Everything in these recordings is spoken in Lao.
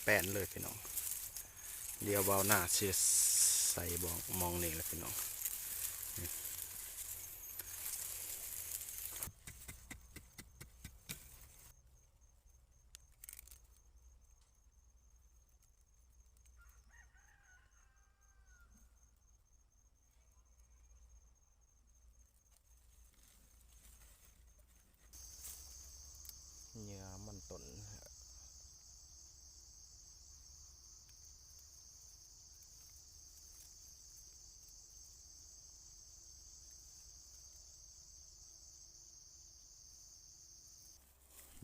ແປ້ນເລີຍພີ່ນ້ອງ. ດຽວບ່າວນາຊິໃສ່ບ່ອງ ໝ່ອງນີ້ແຫຼະພີ່ນ້ອງ. ເຫຍື່ອມັນຕົ້ນ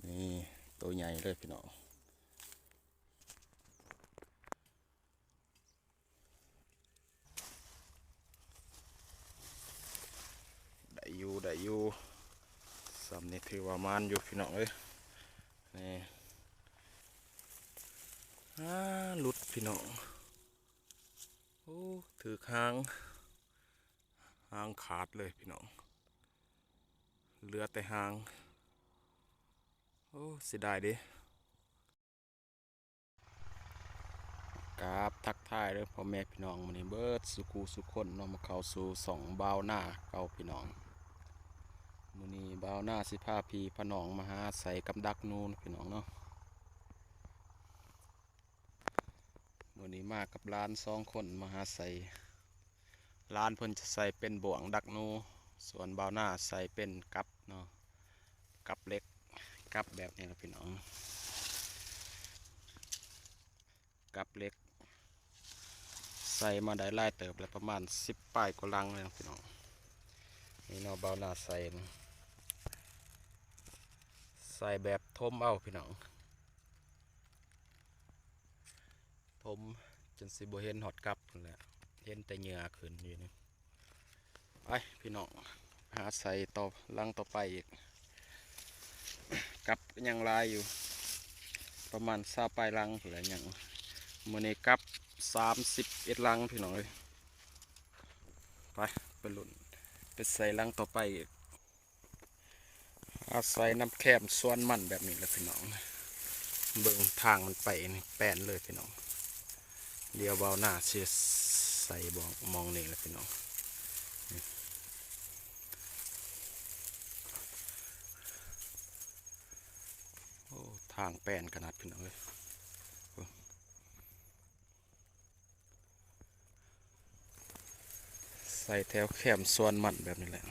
ນີ້ ໂຕໃຫຍ່ເລີຍພີ່ນ້ອງ. ໄດ້ຢູ່ ໄດ້ຢູ່ ສ່ຳນີ້ຖືວ່າໝານຢູ່ພີ່ນ້ອງເອີຍ. ນີ້ ອາ ຫຼຸດພີ່ນ້ອງ. ໂອ້ ຖືກຫາງ ຫາງຂາດເລີຍພີ່ນ້ອງ ເຫຼືອແຕ່ຫາງ. ໂອ້ ເສຍດາຍເດ້. ກາບທັກທາຍເດີພໍ່ແມ່ພີ່ນ້ອງ ມື້ນີ້ເບິດສູ່ຄູ່ສູ່ຄົນເນາະ ມາເຂົ້າສູ່ຊ່ອງບ່າວນາເກົ່າພີ່ນ້ອງ. ມື້ນີ້ບ່າວນາຊິພາພີ່ພານ້ອງມາຫາໃສ່ກັບດັກໜູພີ່ນ້ອງເນາະ. ມື້ນີ້ມາກັບຫຼານສອງຄົນມາຫາໃສ່. ຫຼານເພິ່ນຈະໃສ່ເປັນບ່ວງດັກໜູ ສ່ວນບ່າວນາໃສ່ເປັນກັບເນາະ ກັບເຫຼັກ ກັບແບບນີ້ລະພີ່ນ້ອງ ກັບເຫຼັກ. ໃສ່ມາໄດ້ຫຼາຍເຕີບແລ້ວ ປະມານສິບປາຍກວ່າລັງແລ້ວພີ່ນ້ອງ. ນີ້ເນາະ ບ່າວນາໃສ່ ໃສ່ແບບຖົມເອົາພີ່ນ້ອງ. ຖົມຈົນຊິບໍ່ເຫັນຮອດກັບພຸ້ນແຫຼະ ເຫັນແຕ່ເຫຍື່ອຂຶ້ນຢູ່ນີ້. ໄປພີ່ນ້ອງ ຫາໃສ່ຕໍ່ ຫຼັງຕໍ່ໄປອີກ. ກັບຍັງຫຼາຍຢູ່ ປະມານຊາວປາຍຫຼັງພຸ້ນແຫຼະຍັງ. ມື້ນີ້ກັບສາມສິບເອັດຫຼັງພີ່ນ້ອງເອີຍ. ໄປ ໄປລຸ້ນ ໄປໃສ່ຫຼັງຕໍ່ໄປອີກ. ອາໄສນຳແຄມສວນມັນແບບນີ້ແຫຼະພີ່ນ້ອງ. ເບິ່ງທາງມັນໄປນີ້ແປ້ນເລີຍພີ່ນ້ອງ. ດຽວບ່າວນາຊິໃສ່ບ່ອງ ໝ່ອງນີ້ແຫຼະພີ່ນ້ອງ. ໂອ້ ທາງແປ້ນຂະໜາດພີ່ນ້ອງເອີຍ. ໃສ່ແຖວແຄມສວນມັນແບບນີ້ແຫຼະ.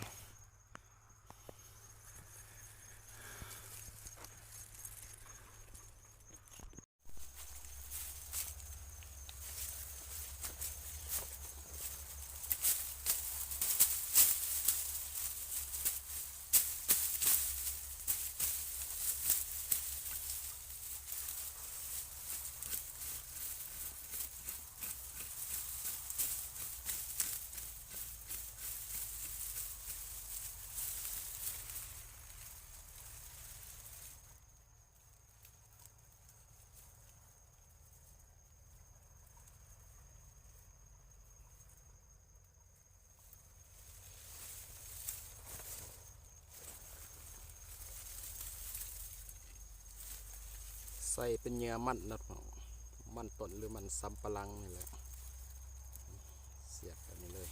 ໃສ່ເປັນເຫຍື່ອມັນເນາະ ມັນຕົ້ນ ຫຼື ມັນສຳປະຫຼັງນີ້ແຫຼະ ສຽບແບບນີ້ເລີຍ.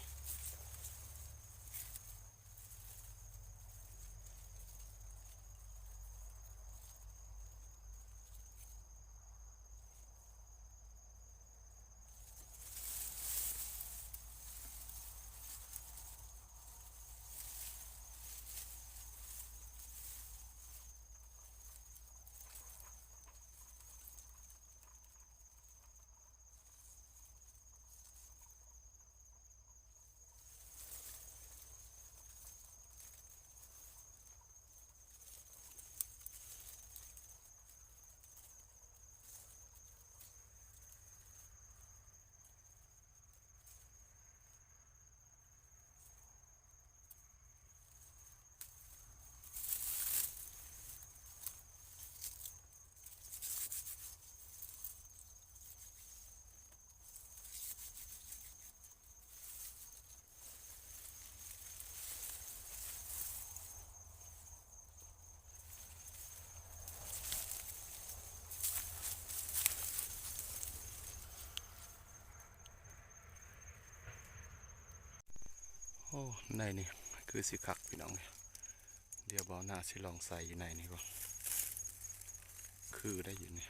ໂ ໃນນີ້ຄືຊິຄັກພີ່ນ້ອງ. ດຽວບ່າວໜ້າຊິລອງໃສ່ຢູ່ໃນນີ້ເບິ່ງ ຄືໄດ້ຢູ່ນີ້.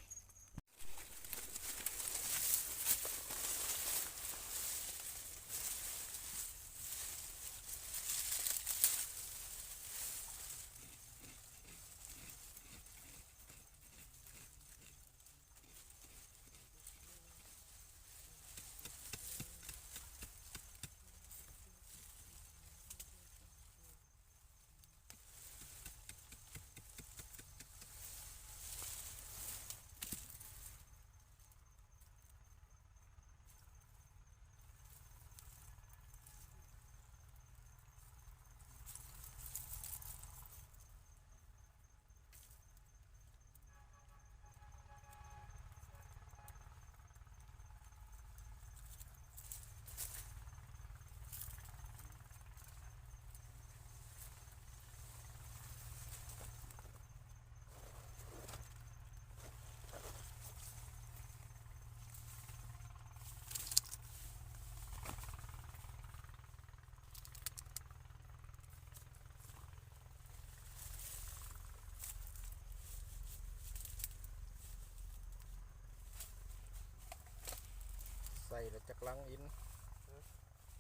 ໃສ່ລະຈັກລັງອິນ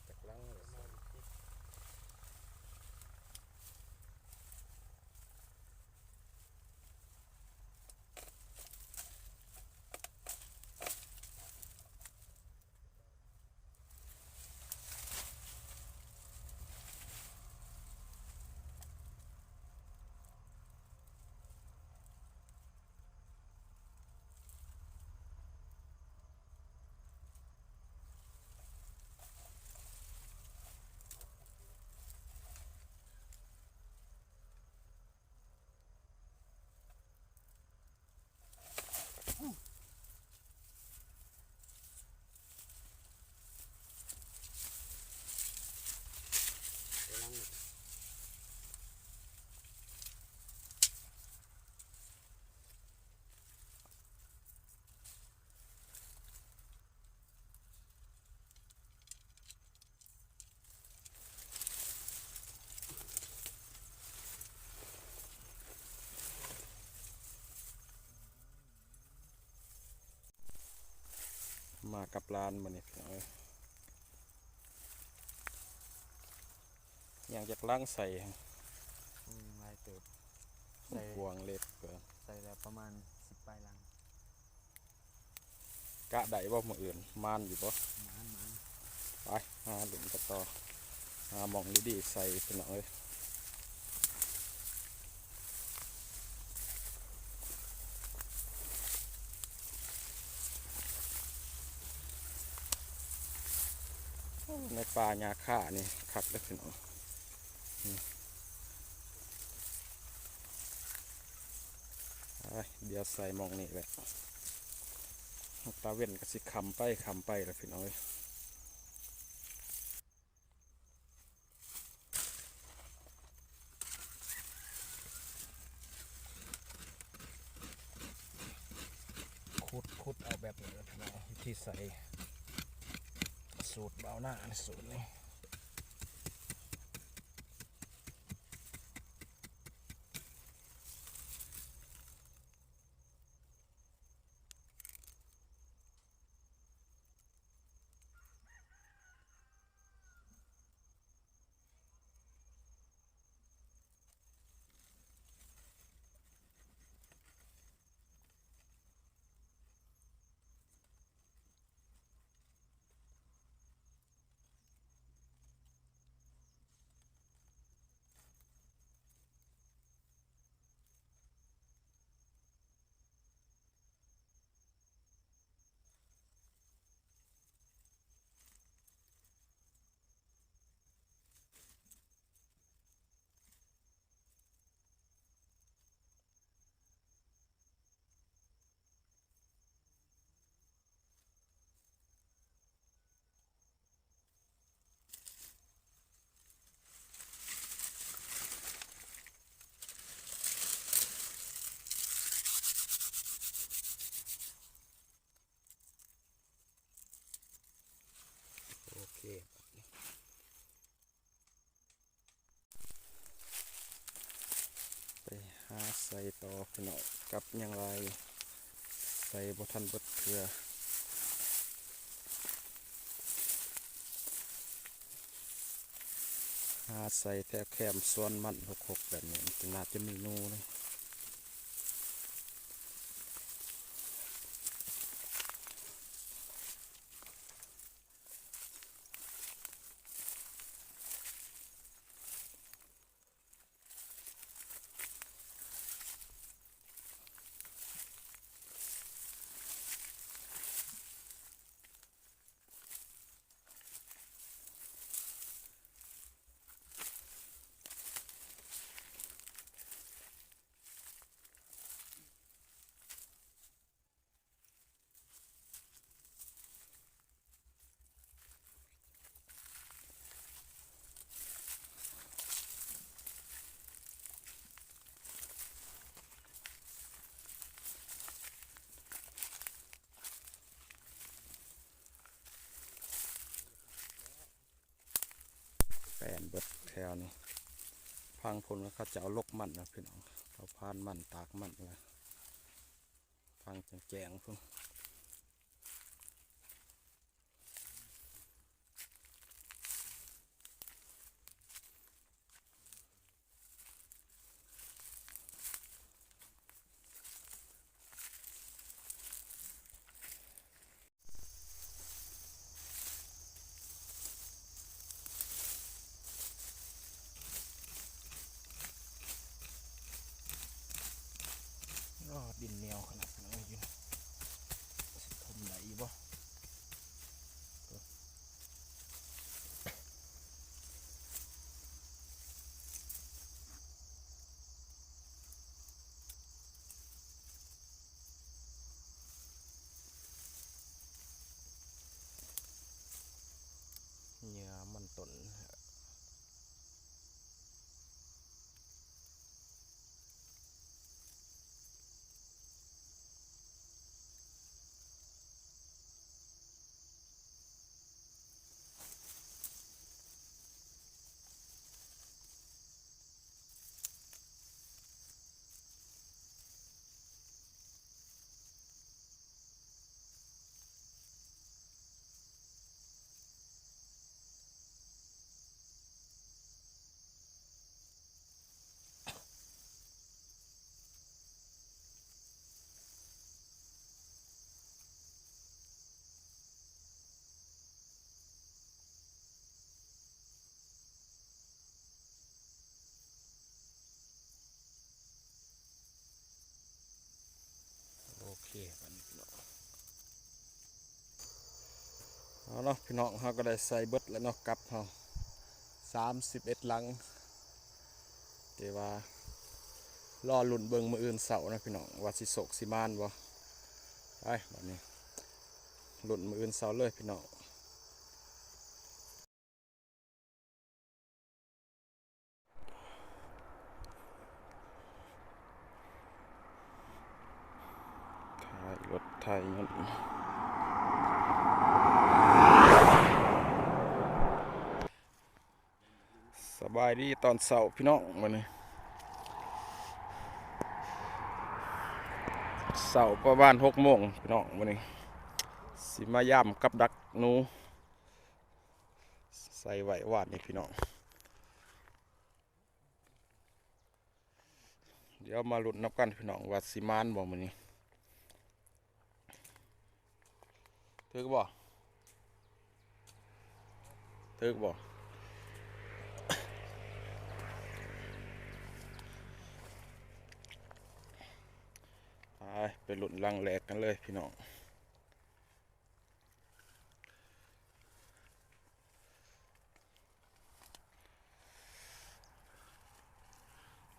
ຈັກລັງລະ ມາກັບຫຼານມື້ນີ້ພີ່ນ້ອງເອີຍ ຍັງຈັກລັງໃສ່ ອືມ ຫຼາຍເຕີບ ໃສ່ ກວ້າງເລັກເກີນ ໃສ່ແລ້ວປະມານສິບປາຍລັງ. ກະໄດ້ບໍ່ມື້ອື່ນ ໝານຢູ່ບໍ່? ໝານ ໝານ. ໄປ ຫາເບິ່ງກັນຕໍ່ ຫາໝ່ອງດີໆໃສ່ພີ່ນ້ອງເອີຍ. ໂອ້ ໃນປ່າຫຍ້າຄານີ້ຄັກເດີພີ່ນ້ອງ. ໄປ ດຽວໃສ່ໝ່ອງນີ້ແຫຼະ ຕາເວັນກໍຊິຄ່ຳໄປ ຄ່ຳໄປແລ້ວພີ່ນ້ອງເອີຍ. ຂຸດ ຂຸດເອົາແບບນີ້ແຫຼະພີ່ນ້ອງ ວິທີໃສ່ ສູດບ່າວໜ້າ ສູດນີ້. ໂ ອອກພີ່ນ້ອງ ກັບຍັງຫຼາຍຢູ່ ໃສ່ບໍ່ທັນເບິດເທື່ອ. ຫາໃສ່ແຖວແຄມສວນມັນຮົກໆ ແບບນີ້ ໜ້າຈະມີໜູເນາະ. ແປນເບິດແຖວນີ້ ຝັ່ງພຸ້ນເຂົາເຈົ້າລົກມັນນະພີ່ນ້ອງ ເຂົາພານມັນ ຕາກມັນລະ ຝັ່ງແຈ້ງໆພຸ້ນ. ອ້อ ດິນໜຽວຂະໜາດນັ້ນຢູ່ ຊິຖົມໄດ້ຢູ່ບໍ່? ເຫຍື່ອມັນຕົ້ນ. ໂອເຄ ບັດນີ້ພີ່ນ້ອງ ເອົາເນາະ ພີ່ນ້ອງ ເຮົາກໍໄດ້ໃສ່ເບິດແລ້ວເນາະ ກັບເຮົາສາມສິບເອັດຫຼັງ ແຕ່ວ່າລໍລຸ້ນເບິ່ງມື້ອື່ນເຊົ້ານະພີ່ນ້ອງ ວ່າຊິໂຊກຊິໝານບໍ່. ໄປ ບັດນີ້ລຸ້ນມື້ອື່ນເຊົ້າເລີຍພີ່ນ້ອງ. ໄຖລົດໄຖເງິນ. ສະບາຍດີຕອນເຊົ້າພີ່ນ້ອງ ມື້ນີ້ເຊົ້າປະມານຫົກໂມງພີ່ນ້ອງ ມື້ນີ້ຊິມາຢາມກັບດັກໜູ ໃສ່ໄວ້ວານນີ້ພີ່ນ້ອງ. ດຽວມາລຸ້ນນຳກັນພີ່ນ້ອງ ວ່າຊິໝານບໍ່ມື້ນີ້ ຖືກບໍ່ ຖືກບໍ່? ໄປ ໄປລຸ້ນຫຼັງແລກກັນເລີຍພີ່ນ້ອງ.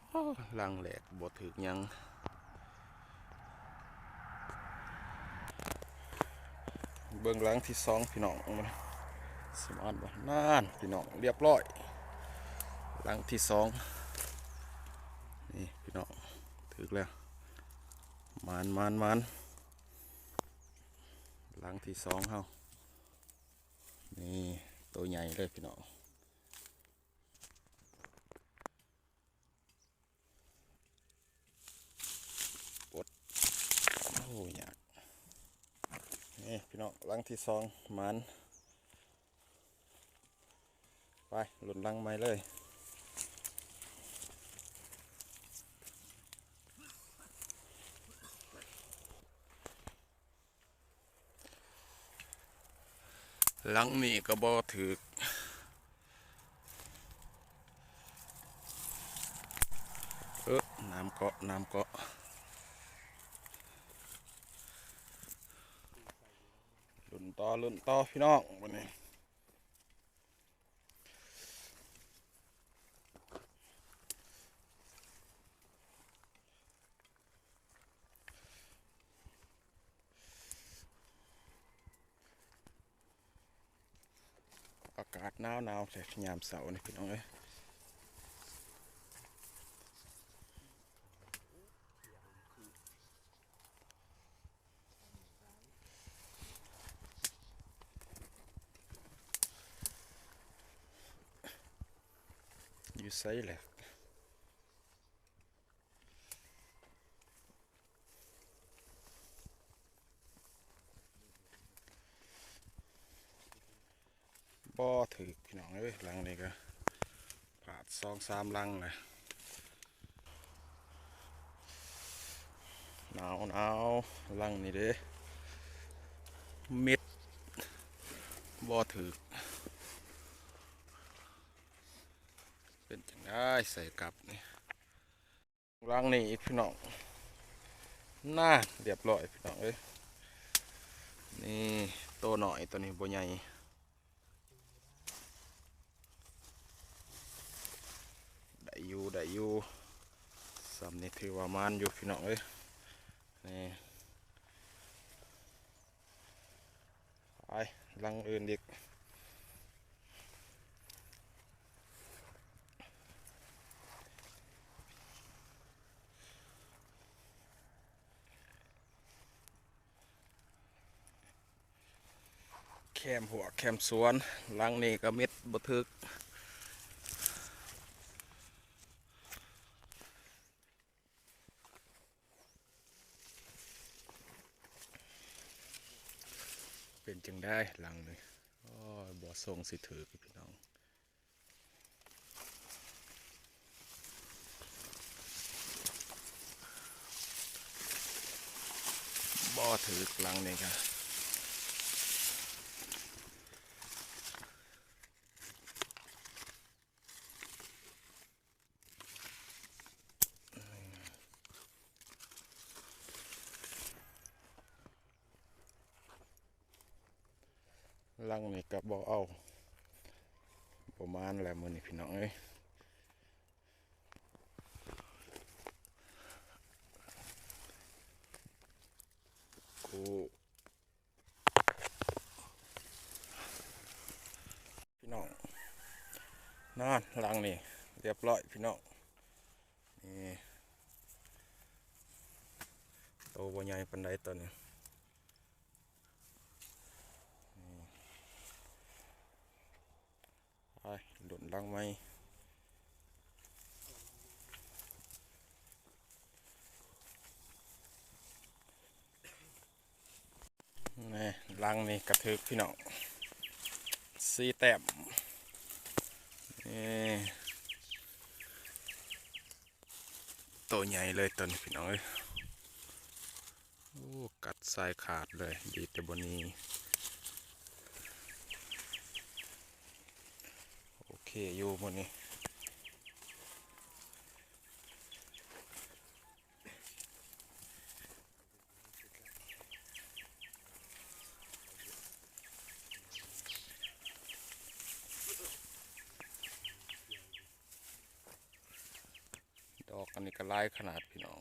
ໂອ້ ຫຼັງແລກບໍ່ຖືກຫຍັງ ເບິ່ງຫຼັງທີສອງພີ່ນ້ອງ ຊິມານບໍ່? ນັ້ນພີ່ນ້ອງ ລຽບຮ້ອຍ ຫຼັງທີສອງ ນີ້ພີ່ນ້ອງ ຖືກແລ້ວ ໝານ ໝານ ໝານ. ຫຼັງທີສອງເຮົາ ນີ້ ໂຕໃຫຍ່ເລີຍພີ່ນ້ອງ. ນີ້ພີ່ນ້ອງ ຫຼັງທີສອງ ໝານ. ໄປ ລຸ້ນຫຼັງໃໝ່ເລີຍ. ຫຼັງນີ້ກໍບໍ່ຖືກ. ເອີ ນ້ຳເກາະ ນ້ຳເກາະ. ລຸ້ນຕໍ່ ລຸ້ນຕໍ່ພີ່ນ້ອງ ບັດນີ້. ອາກາດໜາວໆແທ້ ຍາມເຊົ້ານີ້ພີ່ນ້ອງເອີຍ. ຢູ່ໃສແຫຼະ? ບໍ່ຖືກພີ່ນ້ອງເອີຍ. ຫຼັງນີ້ກໍພາດສອງສາມຫຼັງແລ້ວ. ໜາວໆ ຫຼັງນີ້ເດ້ ມິດ ບໍ່ຖືກ. ເປັນຈັ່ງໃດໃສ່ກັບນີ້? ຫຼັງນີ້ອີກພີ່ນ້ອງ. ນາ ລຽບຮ້ອຍພີ່ນ້ອງເອີຍ. ນີ້ໂຕນ້ອຍ ໂຕນີ້ບໍ່ໃຫຍ່. ໄດ້ຢູ່ ໄດ້ຢູ່. ສ່ຳນີ້ຖືວ່າໝານຢູ່ພີ່ນ້ອງເອີຍ. ນີ້ ໄປຫຼັງອື່ນອີກ. ແຄມຫົວແຄມສວນ. ຫຼັງນີ້ກໍມິດບໍ່ຖືກ. ເປັນຈັ່ງໃດຫຼັງນີ້? ໂອ້ຍ ບໍ່ຊົງຊິຖືກພີ່ນ້ອງ. ບໍ່ຖືກຫຼັງນີ້ກະ. ຫຼັງນີ້ກໍບໍ່ເອົາ ບໍ່ໝານແລ້ວມື້ນີ້ພີ່ນ້ອງເອີຍ. ໂອ້ ພີ່ນ້ອງ ນັ້ນ ຫຼັງນີ້ລຽບຮ້ອຍພີ່ນ້ອງ. ນີ້ ໂຕບໍ່ໃຫຍ່ປານໃດໂຕນີ້. ນີ້ ໄປ ລຸ້ນຫຼັງໃໝ່. ນີ້ ຫຼັງນີ້ກະຖືກພີ່ນ້ອງ ສີ່ແຕ້ມ. ນີ້ ໂຕໃຫຍ່ເລີຍໂຕນີ້ພີ່ນ້ອງເອີຍ. ໂອ້ ກັດຊາຍຂາດເລີຍ ດີແຕ່ບໍ່ໜີ. ໂອເຄຢູ່ມື້ນີ້. ດອກອັນນີ້ກໍຫຼາຍຂະໜາດພີ່ນ້ອງ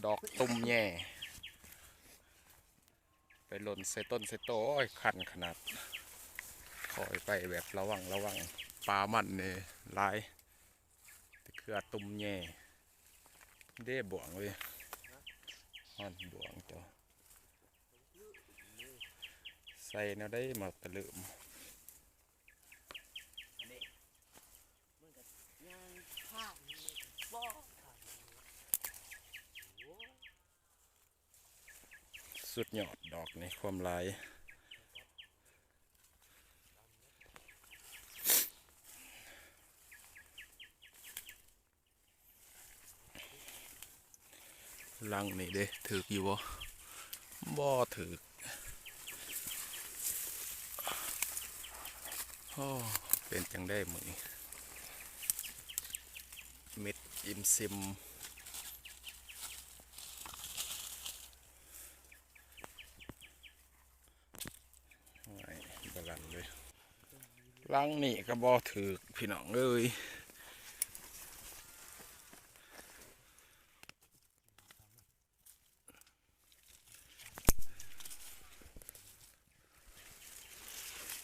ດອກຕຸ່ມແຍ່ ໄປຫຼົ່ນໃສ່ຕົ້ນໃສ່ໂຕ ໂອ້ຍ ຄັນຂະໜາດ. ຄ່ອຍໄປແບບລະວັງລະວັງ ປາມັນນີ້ຫຼາຍ ແຕ່ເຄືອຕຸ່ມແຍ່ເດ້. ບ່ວງເວີຍ ຮອດບ່ວງເຈົ້າ ໃສ່ແນວໃດມາກະເລີ່ມ. ອັນນີ້ມັນກໍຍ່າງຜ່ານບໍ່ຜ່ານ. ໂອ້ຍ ໂອ້ຍ ສຸດຍອດດອກນີ້ ຄວາມຫຼາຍ. ຫຼັງນີ້ເດ້ ຖືກຢູ່ບໍ່? ບໍ່ຖືກ. ໂອ້ ເປັນຈັ່ງໃດມື້ນີ້? ເມັດອີ່ມຊິມ. ໂອ້ຍ ບໍ່ຫຼັນເລີຍ. ຫຼັງນີ້ກໍບໍ່ຖືກ ພີ່ນ້ອງເອີຍ.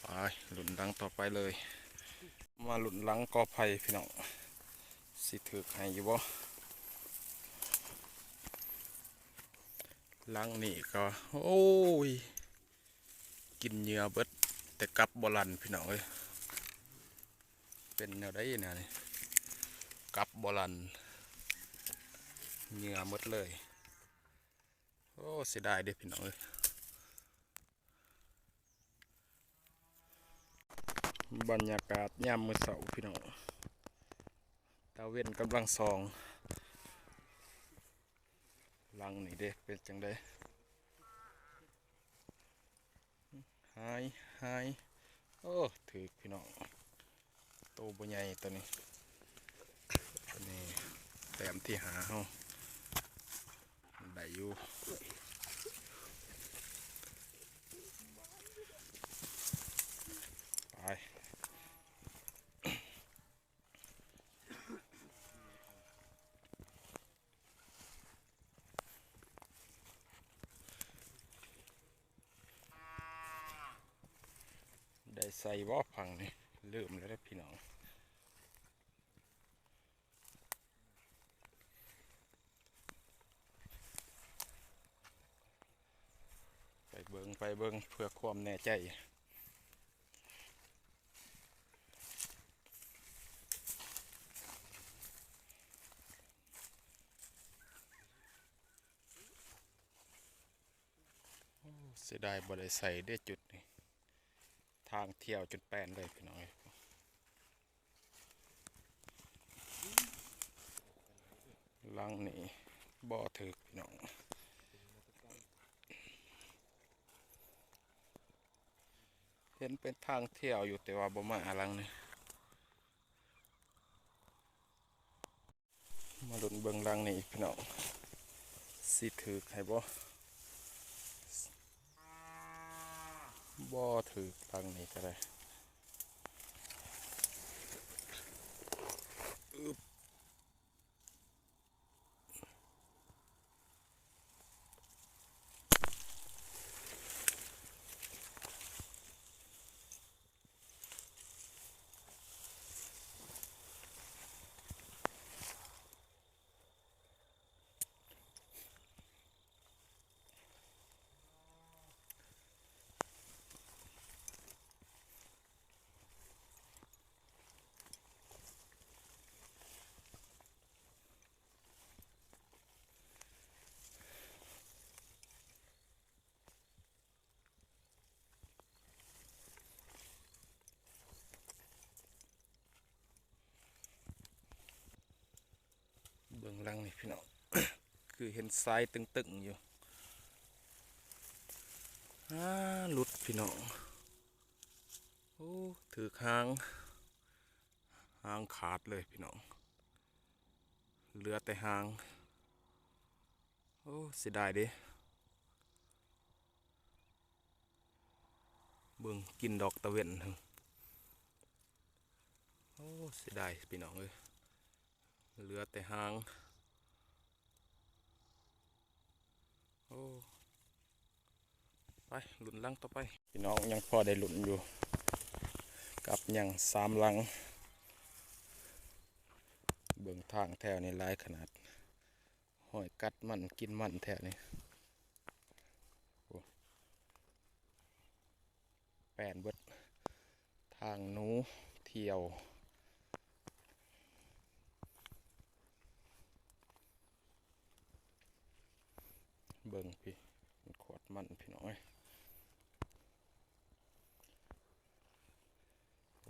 ໄປລຸ້ນຫຼັງຕໍ່ໄປເລີຍ. ມາລຸ້ນຫຼັງກໍໄຜ່ ພີ່ນ້ອງ ຊິຖືກໃຫ້ຢູ່ບໍ່? ຫຼັງນີ້ກໍ ໂອ້ຍ ກິນເຫຍື່ອເບິດ ແຕ່ກັບບໍ່ຫຼັນ ພີ່ນ້ອງເອີຍ. ເປັນແນວໃດແນວນີ້? ກັບບໍ່ຫຼັນ ເຫຍື່ອໝົດເລີຍ. ໂອ້ ເສຍດາຍເດ້ ພີ່ນ້ອງເອີຍ. ບັນຍາກາດຍາມມື້ເຊົ້າ ພີ່ນ້ອງ ຕາເວັນກຳລັງສ່ອງ. ຫຼັງນີ້ເດ້ ເປັນຈັ່ງໃດ? ຫາຍ ຫາຍ. ໂອ້ ຖືກ ພີ່ນ້ອງ ໂຕບໍ່ໃຫຍ່ໂຕນີ້. ອັນນີ້ແຕ້ມທີຫ້າເຮົາ ໄດ້ຢູ່. ໄປ. ໄດ້ໃສ່ບໍ່? ຝັ່ງນີ້ລືມແລ້ວເດ້ ພີ່ນ້ອງ. ໄປເບິ່ງ ໄປເບິ່ງເພື່ອຄວາມແນ່ໃຈ. ໂອ້ ເສຍດາຍບໍ່ໄດ້ໃສ່ເດ້ຈຸດນີ້ ທາງທ່ຽວຈົນແປນເລີຍ ພີ່ນ້ອງເອີຍ. ຫຼັງນີ້ບໍ່ຖືກ ພີ່ນ້ອງ ເຫັນເປັນທາງທ່ຽວຢູ່ ແຕ່ວ່າບໍ່ມາຫຼັງນີ້. ມາລຸ້ນເບິ່ງຫຼັງນີ້ອີກ ພີ່ນ້ອງ ຊິຖືກໃຫ້ບໍ່? ບໍ່ຖືກ ຫຼັງນີ້ກໍໄດ້. ອຶບ. ເບິ່ງຫຼັງນີ້ພີ່ນ້ອງ ຄືເຫັນຊາຍຕຶງໆຢູ່. ອາ ຫຼຸດພີ່ນ້ອງ. ໂອ້ ຖືກຫາງ ຫາງຂາດເລີຍພີ່ນ້ອງ ເຫຼືອແຕ່ຫາງ. ໂອ້ ເສຍດາຍເດ້. ເບິ່ງ ກິນດອກຕາເວັນ. ໂອ້ ເສຍດາຍພີ່ນ້ອງເອີຍ ເຫຼືອແຕ່ຫາງ. ໂອ້ ໄປລຸ້ນຫຼັງຕໍ່ໄປ ພີ່ນ້ອງ ຍັງພໍໄດ້ລຸ້ນຢູ່ ກັບຍັງສາມຫຼັງ. ເບິ່ງທາງແຖວນີ້ຫຼາຍຂະໜາດ ຫ້ອຍກັດມັນກິນມັນແຖວນີ້. ໂອ້ ແປນເບິດ ທາງໜູທ່ຽວ. ເບິ່ງພີ້ ຂວດມັນພີ່ນ້ອງເອີຍ.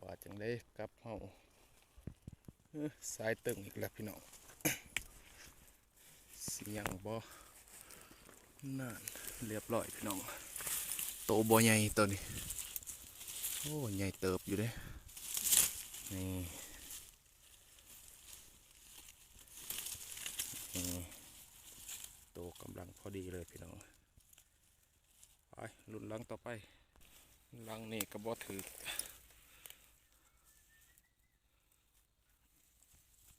ວ່າຈັ່ງໃດກັບເຮົາ ເອີ ສາຍຕຶງອີກແລ້ວພີ່ນ້ອງ ຊິຍັງບໍ່? ນັ້ນ ລຽບຮ້ອຍພີ່ນ້ອງ. ໂຕບໍ່ໃຫຍ່ໂຕນີ້ ໂອ້ ໃຫຍ່ເຕີບຢູ່ເດ້ ນີ້ ນີ້ ໂຕກຳລັງພໍດີເລີຍພີ່ນ້ອງ. ໄປລຸ້ນຫຼັງຕໍ່ໄປ. ຫຼັງນີ້ກໍບໍ່ຖືກ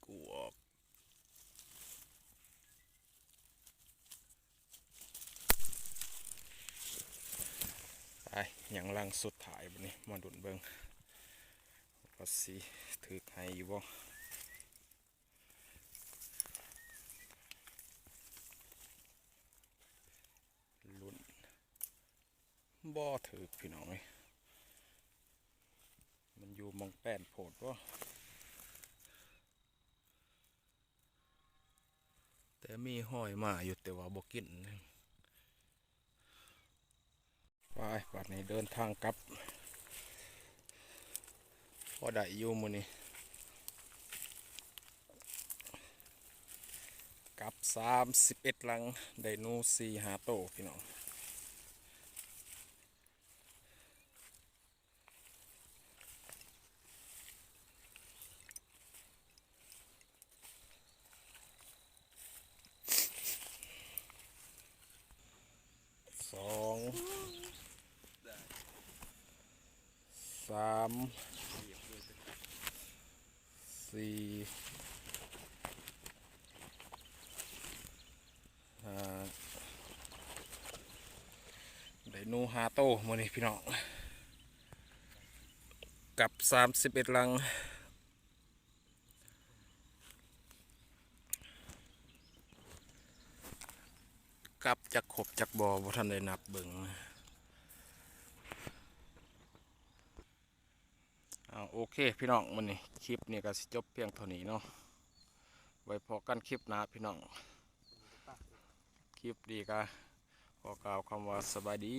ກວກ ໄປ ຍັງຫຼັງສຸດທ້າຍບັດນີ້ ມາລຸ້ນເບິ່ງວ່າຊິຖືກໄຮ່ຢູ່ບໍ່. ລຸ້ນ ບໍ່ຖືກພີ່ນ້ອງເອີຍ ມັນຢູ່ໝ່ອງແປ້ນໂພດບໍ ແຕ່ມີຮອຍມາຢູ່ ແຕ່ວ່າບໍ່ກິນ. ໄປ ບາດນີ້ເດີນທາງກັບ ພໍໄດ້ຢູ່ມື້ນີ້ ກັບສາມສິບເອັດຫຼັງ ໄດ້ໜູສີ່ຫ້າໂຕພີ່ນ້ອງ. ສອງ ສາມ ສີ່ ຫ້າ ໄດ້ໜູຫ້າໂຕມື້ນີ້ພີ່ນ້ອງ ກັບສາມສິບເອັດຫຼັງ. ກັບຈັກຄົບຈັກບໍ່ ບໍ່ທັນໄດ້ນັບເບິ່ງ. ເອົາ ໂອເຄພີ່ນ້ອງ ມື້ນີ້ຄລິບນີ້ກໍຊິຈົບພຽງເທົ່ານີ້ເນາະ ໄວ້ພໍ້ກັນຄລິບໜ້າພີ່ນ້ອງ. ຄລິບນີ້ກໍຂໍກ່າວຄຳວ່າສະບາຍດີ.